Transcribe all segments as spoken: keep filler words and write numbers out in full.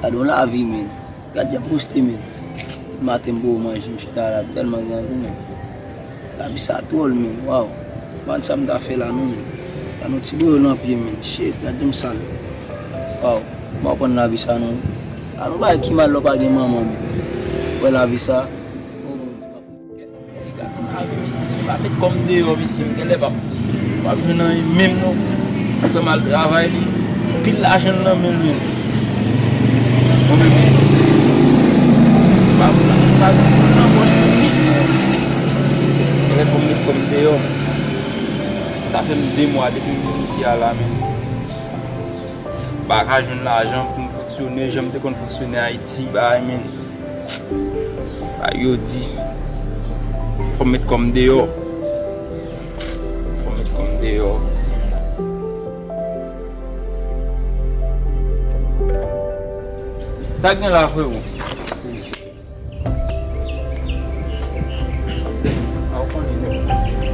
Gade yon lavi, men. Gad jan m poste, men. Maten m bo manje, m chita la, m tèlman grangou, men. Lavi sa dwòl, men. Waw. M pa konn sa m ta fè la, non, men. Gad yon ti boyo nan pye, men. Shit, gad jan m sal. Waw. M pa konn lavi sa, non. Gad yon bagay ki mal lè w pa gen manman, men. Wè lavi sa. Oh, Bondye, m ap Mesye, gad lavi mesye, si m pa met kò m deyò, mesye, m genlè p ap, p ap jwenn anyen menm non. Frè m al travay, li pil lajan l nan men l menm. Mwen menm, m pa, m pa, m pa nan pòch mwen. Genlè fò m met kò m deyò. Sa fè m de mwa depi m vin isi a la menm. M pa ka jwenn lajan pou m fonksyone jan m te konn fonksyone Ayiti, bay men. Bay yo di, fò m met kò m deyò. Fò m met kò m deyò. Sa k gen la, frero? A, ou konnen,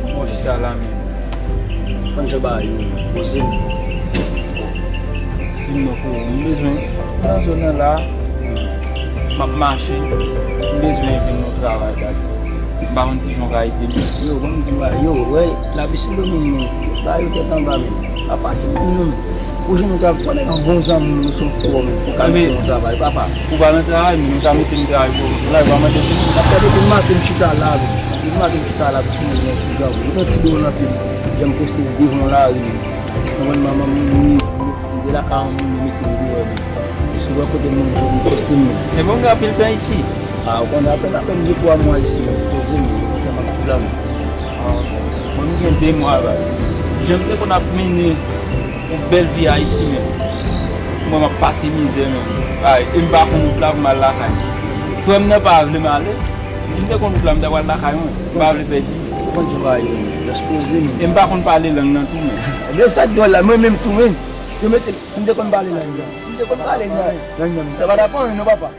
bon, chita la menm. Konn jan bagay yo, poze m. Di m non, frero, m bezwen, nan zòn nan la, m ap mache, m bezwen jwenn yon travay, baz. M pa konn kijan w ka ede m. Yo, ban m di w bagay, yo, wè, lavi Sendomeng, men, bagay yo tèt anba, men. Pa fasil pou nou. Pou jwenn yon travay, fò nèg yon bon zanmi w, se yon frè w, men, pou ka mete yon travay, papa. Ou pa nan travay, men ou ta mete m travay pou ou. La, ou pa mande pou mwen. Sa fè depi maten m chita la, men. Depi maten m chita la, pou mwen, yon ti granmoun. Yon ti gwo nan pye m. Jan m poste devan lari, men. Mwen, manman m mouri, m te lakay yon moun, yo mete m deyò, men. Si w wè kote m, m poste m, men. Men bon, gen anpil tan isi. A, ou konnen, apèn, apèn de twa mwa isi, men. Poze m, men. Kote m ap viv la, men. A, ok. Mwen, m gen de mwa, baz. Jan m te konn ap mennen yon bèl vi Ayiti menm. Mwen, m ap pase mizè menm. Ay, e m pa konn wout la pou m al lakay. Frè m nan pa vle m ale. Si m te konn wout la, m ta pral lakay mwen. M pa vle pèdi. Ou konn jan bagay yo ye. Just poze menm. E m pa konn pale lang nan tou menm. Ebyen, sa k dwòl la, mwen menm tou menm. Yo mete, si m te konn pale lang nan. Si m te konn pale lang nan, sa pa t ap anyen non, papa.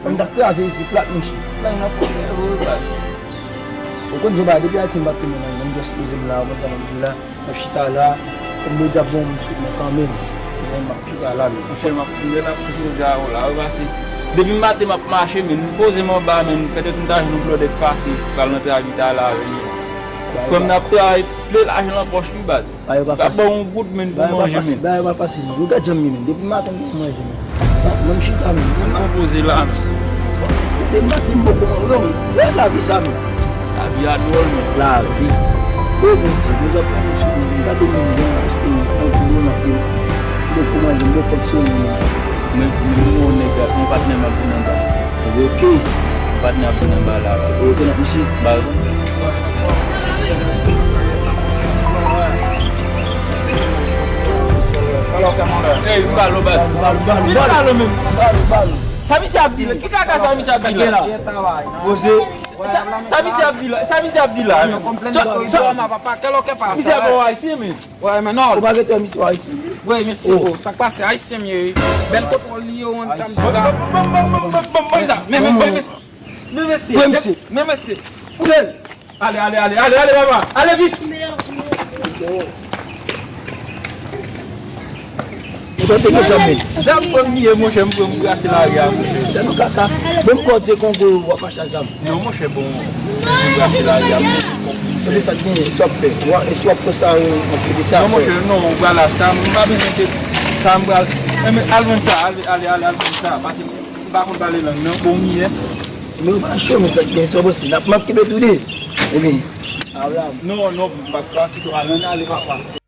Mwen, m t ap kraze isi plat, monchè. Lang nan fò byen vre, baz. Ou konn jan bagay, depi Ayiti m pa t tounen lang nan, m just poze m la, ou konn sa m ap di w la, m ap chita la, kòm Bondye ap voye yon moun sot mwen kanmenm. Mwen, m ap chita la, men. Monchè, m ap tounen la, m ap tounen ja ou la, ou pase. Depi maten m ap mache, men, m poze m anba, men, petèt m ta jwenn yon blòdè k pase, pral nan travay, m ta al avè l. Frè m nan ap travay, ple lajan nan pòch li, baz. Bagay yo pa fasil. Bagay yo pa fasil, bagay yo pa fasil. Yo gad jan m ye menm. Depi maten m poko manje menm. Mwen m chita menm. Mwen m konpoze la menm. Depi maten m poko manje. Yo, yo, lavi sa menm. Lavi a dwòl menm. Lavi. O Bondye, nou ap pran nou sou nou. Gade moun jan m achte yon ti gwo nan pye m. M poko manje, m poko fonksyone menm. Men, men nou wè yon nèg la, yon patnè m ap vin anba. Ok. Yon patnè ap vin anba la. Ou rekonèt misye? M pa rekonèt. Ey, m balo, baz. M balo, m balo, m balo. M balo, m balo. Sa misye ap di la? Ki kaka sa misye ap di la? Poze. Sa, sa misye ap di la? Sa misye ap di la? Sa, sa, misye ap di la? Ou pa vle te misye ayisyen? Wi, mesye, oh, sa k pase? Ayisyen m ye, wi. Bèl kote w li yo, yon sa m di la. Bon, bon, bon, bon, bon, bon, bon, sa. Men, men, men, mesye. Men, mesye. Men, mesye. Foule l. Ale, ale, ale, ale, ale, papa. Ale vit. Ou tande ke zam men? Zam konn bliye, monchè, m pran m brase lari a, monchè. Se nou kaka. Menm kòd se Kongo, w ap mache ak zam. Non, monchè, bon. Mwen brase lari a, monchè. Epi sa k genyen, sa w ap fè? Wa, e si w ap pran sa, ou ap pede sa. Non, monchè, non, ou pral la, sa, m pa bezwen te, sa, m pral, enben, al vann sa, al, ale, ale, al vann sa, pase, m pa konn pale lang, non, bon, m ye. Men ou pa cho, men sa k genyen, sa w panse? N ap, m ap kenbe tou de. Epi, a w la. Non, non, m pa, pa kite w al, ann ale, papa.